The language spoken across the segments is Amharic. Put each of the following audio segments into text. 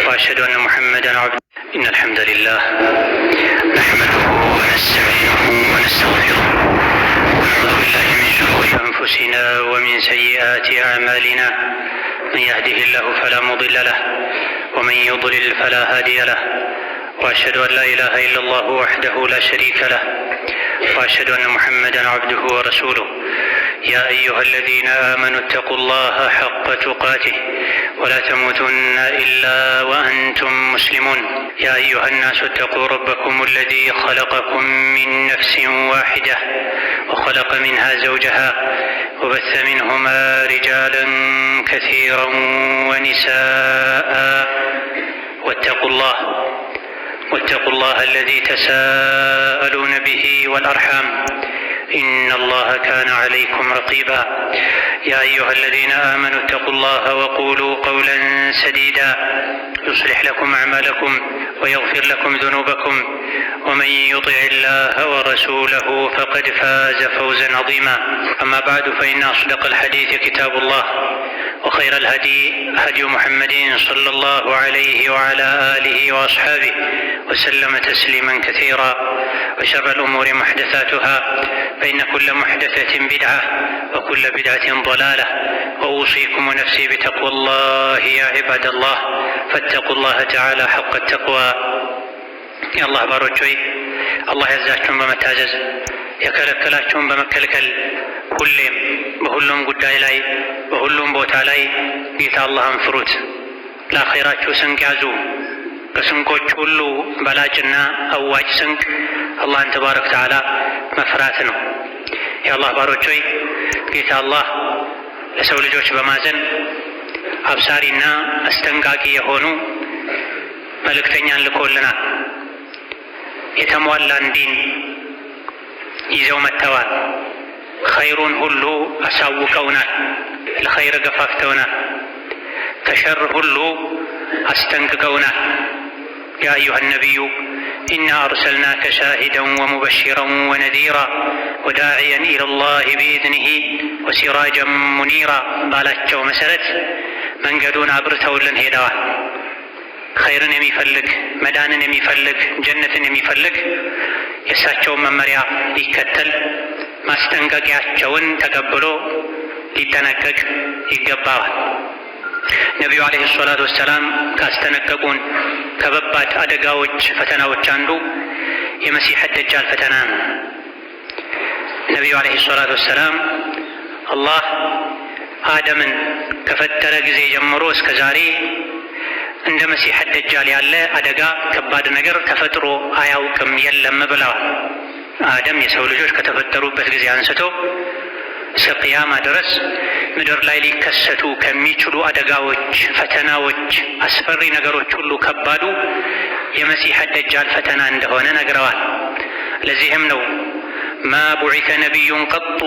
وأشهد أن محمدا عبده. إن الحمد لله نحمده ونستعينه ونستغفره ونعوذ بالله من شرور أنفسنا ومن سيئات أعمالنا، من يهده الله فلا مضل له ومن يضلل فلا هادي له، وأشهد أن لا إله إلا الله وحده لا شريك له، وأشهد أن محمدا عبده ورسوله. يا أيها الذين آمنوا اتقوا الله حق تقاته ولا تموتن إلا وأنتم مسلمون. يا أيها الناس اتقوا ربكم الذي خلقكم من نفس واحدة وخلق منها زوجها وبث منهما رجالا كثيرا ونساء، واتقوا الله الذي تساءلون به والأرحام إن الله كان عليكم رقيبا. يا أيها الذين آمنوا اتقوا الله وقولوا قولا سديدا يصلح لكم أعمالكم ويغفر لكم ذنوبكم، ومن يطع الله ورسوله فقد فاز فوزا عظيما. أما بعد، فإن أصدق الحديث كتاب الله، وخير الهدي هدي محمد صلى الله عليه وعلى آله وأصحابه وسلم تسليما كثيرا، وشر الأمور محدثاتها، فإن كل محدثة بدعة وكل بدعة ضلالة. وأوصيكم ونفسي بتقوى الله يا عباد الله، فاتقوا الله تعالى حق التقوى. የአላህ ባሮች ሆይ፣ አላህ ያዛችሁን በመታዘዝ የከለከላችሁን በመከልከል ሁሌም በሁሉም ጉዳይ ላይ በሁሉም ቦታ ላይ ጌታ አላህን ፍሩት። ለአኼራችሁ ስንቅ ያዙ። ከስንቆች ሁሉ በላጭና አዋጭ ስንቅ አላህን ተባረክ ተዓላ መፍራት ነው። የአላህ ባሮች ሆይ፣ ጌታ አላህ ለሰው ልጆች በማዘን አብሳሪና አስጠንቃቂ የሆኑ መልእክተኛን ልኮልናል። የተሟላን ዲን ይዘው መጥተዋል። ኸይሩን ሁሉ አሳውቀውናል፣ ለኸይር ገፋፍተውናል፣ ከሸር ሁሉ አስጠንቅቀውናል። يا أيها النبي إنا أرسلناك شاهدا ومبشرا ونذيرا وداعيا إلى الله بإذنه وسراجا منيرا ባላቸው መሰረት መንገዱን አብርተውልን ሄደዋል። ኸይርን የሚፈልግ፣ መዳንን የሚፈልግ፣ ጀነትን የሚፈልግ የእሳቸውን መመሪያ ሊከተል፣ ማስጠንቀቂያቸውን ተቀብሎ ሊጠነቀቅ ይገባዋል። ነቢዩ ዓለይሂ ሰላቱ ወሰላም ካስጠነቀቁን ከበባድ አደጋዎች፣ ፈተናዎች አንዱ የመሲሕ ደጃል ፈተና ነው። ነቢዩ ዓለይሂ ሰላቱ ወሰላም አላህ አደምን ከፈጠረ ጊዜ ጀምሮ እስከ ዛሬ እንደ መሲሕ ደጃል ያለ አደጋ፣ ከባድ ነገር ተፈጥሮ አያውቅም፣ የለም ብለዋል። አደም የሰው ልጆች ከተፈጠሩበት ጊዜ አንስቶ እስከ ቅያማ ድረስ ምድር ላይ ሊከሰቱ ከሚችሉ አደጋዎች፣ ፈተናዎች፣ አስፈሪ ነገሮች ሁሉ ከባዱ የመሲሕ ደጃል ፈተና እንደሆነ ነግረዋል። ለዚህም ነው ما بعث نبي قط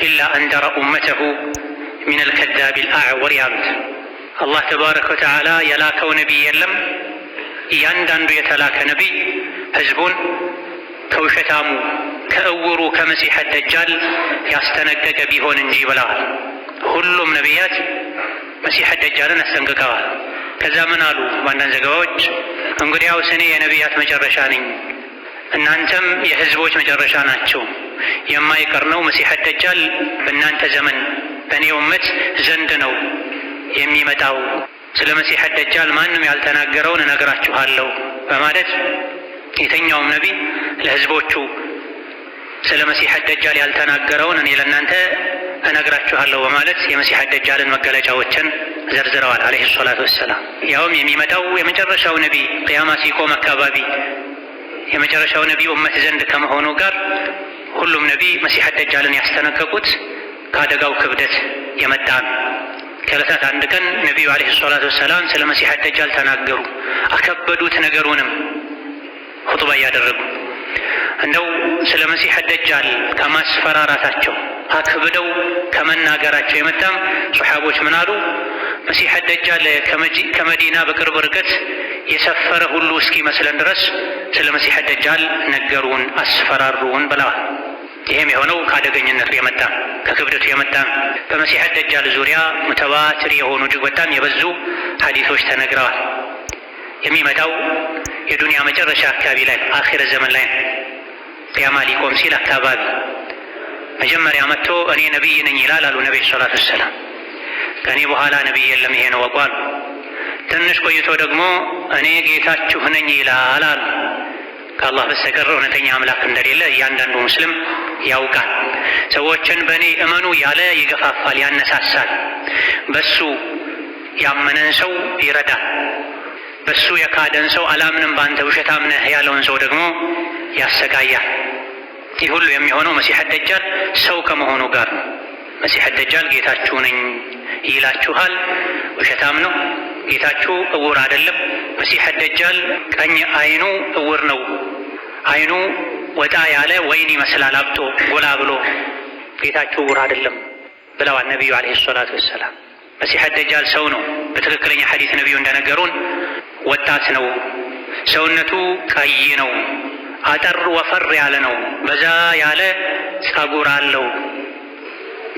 إلا أنذر أمته من الكذاب الأعور ያሉት። አላህ ተባረከ ወተዓላ የላከው ነቢይ የለም። እያንዳንዱ የተላከ ነቢይ ህዝቡን ከውሸታሙ ከእውሩ ከመሲሕ ደጃል ያስጠነቀቀ ቢሆን እንጂ ብለዋል። ሁሉም ነቢያት መሲሕ ደጃልን አስጠንቅቀዋል። ከዛ ምን አሉ? በአንዳንድ ዘገባዎች እንግዲያውስ እኔ የነቢያት መጨረሻ ነኝ፣ እናንተም የህዝቦች መጨረሻ ናቸው። የማይቀር ነው፣ መሲሕ ደጃል በእናንተ ዘመን በእኔ ኡመት ዘንድ ነው የሚመጣው። ስለ መሲሕ ደጃል ማንም ያልተናገረውን እነግራችኋለሁ በማለት የትኛውም ነቢይ ለህዝቦቹ ስለ መሲሕ ደጃል ያልተናገረውን እኔ ለእናንተ እነግራችኋለሁ በማለት የመሲሕ ደጃልን መገለጫዎችን ዘርዝረዋል ዓለይሂ ሰላቱ ወሰላም። ያውም የሚመጣው የመጨረሻው ነቢይ ቅያማ ሲቆም አካባቢ የመጨረሻው ነቢይ ኡመት ዘንድ ከመሆኑ ጋር ሁሉም ነቢይ መሲሕ ደጃልን ያስጠነቀቁት ከአደጋው ክብደት የመጣ ነው። ከዕለታት አንድ ቀን ነቢዩ ዓለይሂ ሰላቱ ወሰላም ስለ መሲሕ ደጃል ተናገሩ። አከበዱት ነገሩንም ኹጥባ እያደረጉ እንደው ስለ መሲሕ ደጃል ከማስፈራራታቸው አክብደው ከመናገራቸው የመጣም ሶሓቦች ምን አሉ? መሲሕ ደጃል ከመዲና በቅርብ ርቀት የሰፈረ ሁሉ እስኪመስለን ድረስ ስለ መሲሕ ደጃል ነገሩን፣ አስፈራሩን ብለዋል። ይህም የሆነው ከአደገኝነቱ የመጣ ከክብደቱ የመጣ። በመሲሕ ደጃል ዙሪያ ሙተዋትር የሆኑ እጅግ በጣም የበዙ ሐዲሶች ተነግረዋል። የሚመጣው የዱንያ መጨረሻ አካባቢ ላይ አኺረ ዘመን ላይ ነው። ቅያማ ሊቆም ሲል አካባቢ መጀመሪያ መጥቶ እኔ ነቢይ ነኝ ይላል አሉ ነቢይ ሰላቱ ወሰላም። ከእኔ በኋላ ነቢይ የለም ይሄን እወቁ አሉ። ትንሽ ቆይቶ ደግሞ እኔ ጌታችሁ ነኝ ይላል አሉ። ከአላህ በስተቀር እውነተኛ አምላክ እንደሌለ እያንዳንዱ ሙስሊም ያውቃል። ሰዎችን በእኔ እመኑ ያለ ይገፋፋል፣ ያነሳሳል። በሱ ያመነን ሰው ይረዳል። በሱ የካደን ሰው አላምንም በአንተ ውሸታም ነህ ያለውን ሰው ደግሞ ያሰቃያል። ይህ ሁሉ የሚሆነው መሲሕ ደጃል ሰው ከመሆኑ ጋር ነው። መሲሕ ደጃል ጌታችሁ ነኝ ይላችኋል፣ ውሸታም ነው። ጌታችሁ እውር አይደለም። መሲሕ ደጃል ቀኝ አይኑ እውር ነው። አይኑ ወጣ ያለ ወይን ይመስላል አብጦ ጎላ ብሎ። ጌታችሁ እውር አይደለም ብለዋል ነቢዩ ዓለይሂ ሰላቱ ወሰላም። መሲሕ ደጃል ሰው ነው። በትክክለኛ ሐዲስ ነቢዩ እንደነገሩን ወጣት ነው። ሰውነቱ ቀይ ነው። አጠር ወፈር ያለ ነው። በዛ ያለ ጸጉር አለው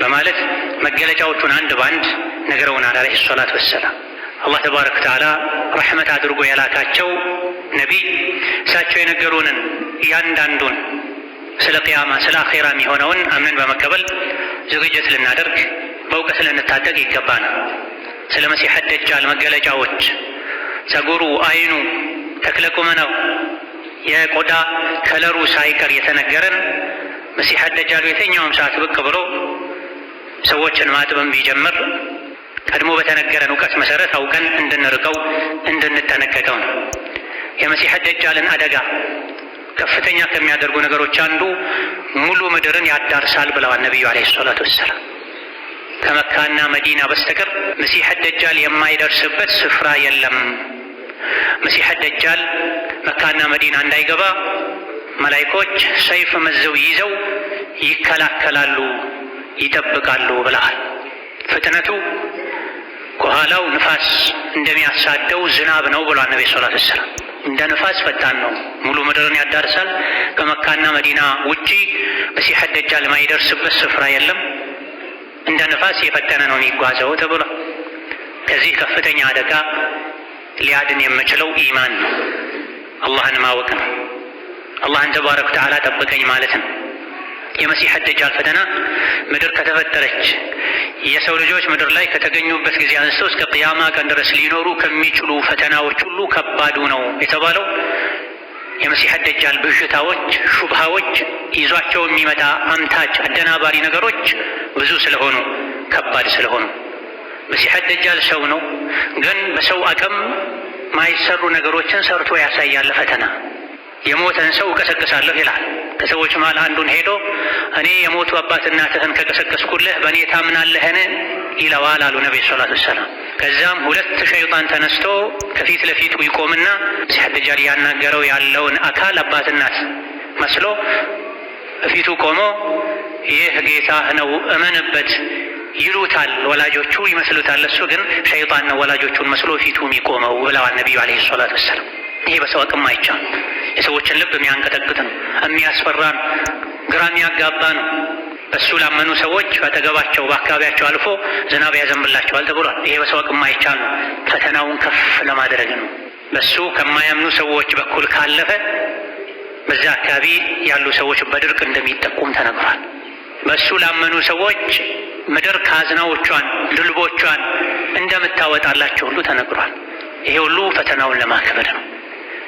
በማለት መገለጫዎቹን አንድ ባንድ ነግረውናል ዓለይሂ ሰላቱ ወሰላም። አላህ ተባረከ ወተዓላ ረሕመት አድርጎ የላካቸው ነቢይ እሳቸው የነገሩንን እያንዳንዱን ስለ ቅያማ ስለ አኼራ የሚሆነውን አምነን በመቀበል ዝግጅት ልናደርግ በእውቀት ልንታጠቅ ይገባናል። ስለ መሲሕ ደጃል መገለጫዎች ጸጉሩ፣ አይኑ፣ ተክለ ቁመናው፣ የቆዳ ከለሩ ሳይቀር የተነገረን መሲሕ ደጃሉ የትኛውም ሰዓት ብቅ ብሎ ሰዎችን ማጥበም ቢጀምር ቀድሞ በተነገረን እውቀት መሰረት አውቀን እንድንርቀው እንድንጠነቀቀው ነው። የመሲሕ ደጃልን አደጋ ከፍተኛ ከሚያደርጉ ነገሮች አንዱ ሙሉ ምድርን ያዳርሳል ብለዋል ነቢዩ ዓለይሂ ሰላቱ ወሰላም። ከመካና መዲና በስተቀር መሲሕ ደጃል የማይደርስበት ስፍራ የለም። መሲሕ ደጃል መካና መዲና እንዳይገባ መላይኮች ሰይፍ መዘው ይዘው ይከላከላሉ፣ ይጠብቃሉ ብለዋል። ፍጥነቱ ከኋላው ንፋስ እንደሚያሳደው ዝናብ ነው ብሏል ነቢ ሰላቱ ወሰላም። እንደ ንፋስ ፈጣን ነው፣ ሙሉ ምድርን ያዳርሳል። ከመካና መዲና ውጪ መሲሕ ደጃል የማይደርስበት ስፍራ የለም። እንደ ንፋስ የፈጠነ ነው የሚጓዘው ተብሏል። ከዚህ ከፍተኛ አደጋ ሊያድን የምችለው ኢማን ነው፣ አላህን ማወቅ ነው። አላህን ተባረከ ወተዓላ ጠብቀኝ ማለት ነው። የመሲሕ ደጃል ፈተና ምድር ከተፈጠረች የሰው ልጆች ምድር ላይ ከተገኙበት ጊዜ አንስቶ እስከ ቅያማ ቀን ድረስ ሊኖሩ ከሚችሉ ፈተናዎች ሁሉ ከባዱ ነው የተባለው የመሲሕ ደጃል ብዥታዎች፣ ሹብሃዎች፣ ይዟቸው የሚመጣ አምታች አደናባሪ ነገሮች ብዙ ስለሆኑ ከባድ ስለሆኑ መሲሕ ደጃል ሰው ነው፣ ግን በሰው አቅም ማይሰሩ ነገሮችን ሰርቶ ያሳያል። ፈተና የሞተን ሰው እቀሰቅሳለሁ ይላል። ከሰዎች መሃል አንዱን ሄዶ እኔ የሞቱ አባት እናትህን ከቀሰቀስኩልህ በእኔ ታምናለህን ይለዋል አሉ ነቢ ሰላቱ ወሰላም። ከዛም ሁለት ሸይጣን ተነስቶ ከፊት ለፊቱ ይቆምና መሲሕ ደጃል ያናገረው ያለውን አካል አባት እናት መስሎ ፊቱ ቆሞ ይህ ጌታህ ነው እመንበት ይሉታል። ወላጆቹ ይመስሉታል። እሱ ግን ሸይጣን ነው ወላጆቹን መስሎ ፊቱ የሚቆመው ብለዋል ነቢዩ ዓለይሂ ሰላቱ ወሰላም። ይሄ በሰው አቅም አይቻልም። የሰዎችን ልብ የሚያንቀጠቅጥ ነው፣ የሚያስፈራ ነው፣ ግራ የሚያጋባ ነው። በሱ ላመኑ ሰዎች በአጠገባቸው በአካባቢያቸው አልፎ ዝናብ ያዘንብላቸዋል ተብሏል። ይሄ በሰው አቅም አይቻል ነው። ፈተናውን ከፍ ለማድረግ ነው። በሱ ከማያምኑ ሰዎች በኩል ካለፈ በዛ አካባቢ ያሉ ሰዎች በድርቅ እንደሚጠቁም ተነግሯል። በሱ ላመኑ ሰዎች ምድር ካዝናዎቿን ድልቦቿን እንደምታወጣላቸው ሁሉ ተነግሯል። ይሄ ሁሉ ፈተናውን ለማክበድ ነው።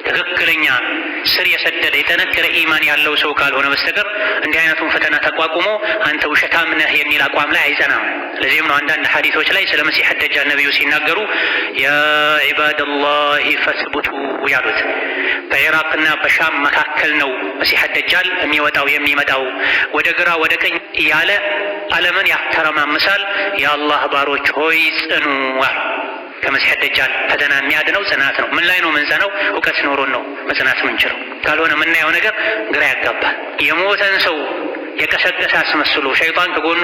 ትክክለኛ ስር የሰደደ የጠነከረ ኢማን ያለው ሰው ካልሆነ በስተቀር እንዲህ አይነቱን ፈተና ተቋቁሞ አንተ ውሸታም ነህ የሚል አቋም ላይ አይጸናም። ለዚህም ነው አንዳንድ ሐዲሶች ላይ ስለ መሲሕ ደጃል ነቢዩ ሲናገሩ ያ ዒባደላሂ ፈስቡቱ ያሉት። በኢራቅና በሻም መካከል ነው መሲሕ ደጃል የሚወጣው የሚመጣው፣ ወደ ግራ ወደ ቀኝ እያለ ዓለምን ያተረማምሳል። የአላህ ባሮች ሆይ ጽኑ አሉ። ከመሲሕ ደጃል ፈተና የሚያድነው ጽናት ነው። ምን ላይ ነው ምንጸነው? እውቀት ኖሮን ነው መጽናት ምንችለው። ካልሆነ የምናየው ነገር ግራ ያጋባል። የሞተን ሰው የቀሰቀሰ አስመስሎ ሸይጣን ከጎኑ